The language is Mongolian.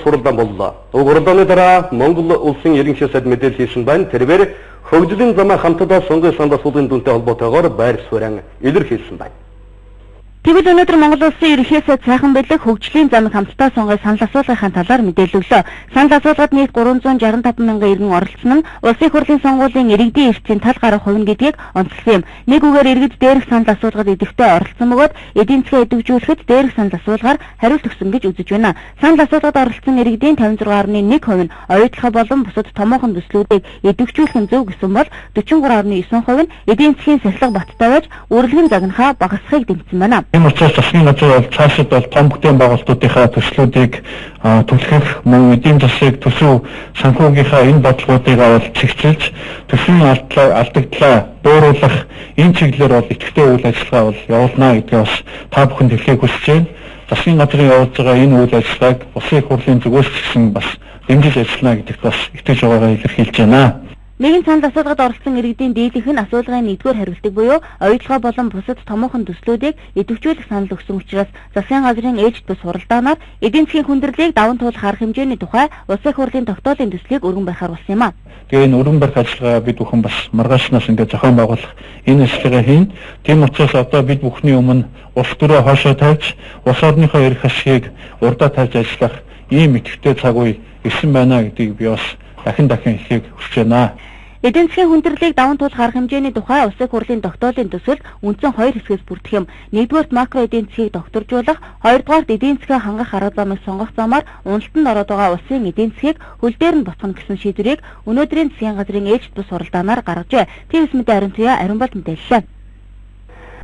Хуралдаан боллоо. Уг хуралдааны дараа Монгол улсын ерөнхий сайд мэдээлэл хийсэн байна. Тэрээр хөгжлийн замаа хамтдаа сонгоё санал асуулгын дүнтэй холбоотойгоор байр суурин илэрхийлсэн байна. Тэгвэл өнөөдөр Монгол улсын ерөнхий сайд Сайхан Бэлэг хөгжлийн замыг хамтдаа сонгоё санал асуулгынхаа талаар мэдээлэл өглөө. Санал асуулгад нийт 365 мянган иргэн оролцсон нь улсын их хурлын сонгуулийн иргэдийн эрсдлийн тал гарах хувь нь гэдгийг онцлсон юм. Нэг үгээр иргэд дээрх санал асуулгад идэвхтэй оролцсон бөгөөд эдийн засгаа идэвхжүүлэхэд дээрх санал асуулгаар хариулт өгсөн гэж үзэж байна. Санал асуулгад оролцсон иргэдийн 56.1% нь оюутлогоо болон бусад томоохон төслүүдийг идэвхжүүлэх нь зөв гэсэн бол 43.9% нь эдийн засгийн сахилга баттай байж үрэлгэн загнахаа багасгахыг дэмжсэн байна. Энэ учраас засгийн газар бол цаашид бол том бүтээн байгуулалтуудынхаа төслүүдийг түлхэх, мөн эдийн засгийг төсөв санхүүгийнхаа энэ бодлогоодыг бол чигчилж төсвийн алдагдлаа бууруулах энэ чиглэлээр бол идэвхтэй үйл ажиллагаа бол явуулна гэдгээ бас та бүхэнд хэлхийг хүсэж байна. Засгийн газрын явуулж байгаа энэ үйл ажиллагааг улсын их хурлын зүгээс ч гэсэн бас дэмжиж ажиллана гэдэгт бас итгэж байгаагаа илэрхийлж байна. Нэгэн санал асуулгад оролцсон иргэдийн дийлэнх нь асуулгын нэгдүгээр хариултыг буюу оюутлогоо болон бусад томоохон төслүүдийг идэвхжүүлэх санал өгсөн учраас засгийн газрын ээлжит бус хуралдаанаар эдийн засгийн хүндрэлийг даван туулах арга хэмжээний тухай улсын их хурлын тогтоолын төслийг өргөн барихаар болсон юм а. Тэгээ энэ өргөн барих ажиллагаа бид бүхэн бас маргаашнаас ингээд зохион байгуулах энэ ажиллагаа хийн. Тийм учраас одоо бид бүхний өмнө улс төрөө хоошоо тавьж улс орныхоо эрх ашигыг урдаа тавьж ажиллах ийм идэвхтэй цаг үе ирсэн байна гэдгийг би бас дахин дахин хэлхийг хүсэж байна. Эдийн засгийн хүндрэлийг даван туулах арга хэмжээний тухай улсын их хурлын тогтоолын төсөл үндсэн хоёр хэсгээс бүрдэх юм. Нэгдүгээрт макро эдийн засгийг докторжуулах, хоёрдугаарт эдийн засгаа хангах арга замыг сонгох замаар уналтанд ороод байгаа улсын эдийн засгийг хөл дээр нь буцаана гэсэн шийдвэрийг өнөөдрийн засгийн газрын ээлжит бус хуралдаанаар гаргажээ. ТВС мэдээ Ариун Туяа, Ариун болт мэдээллээ.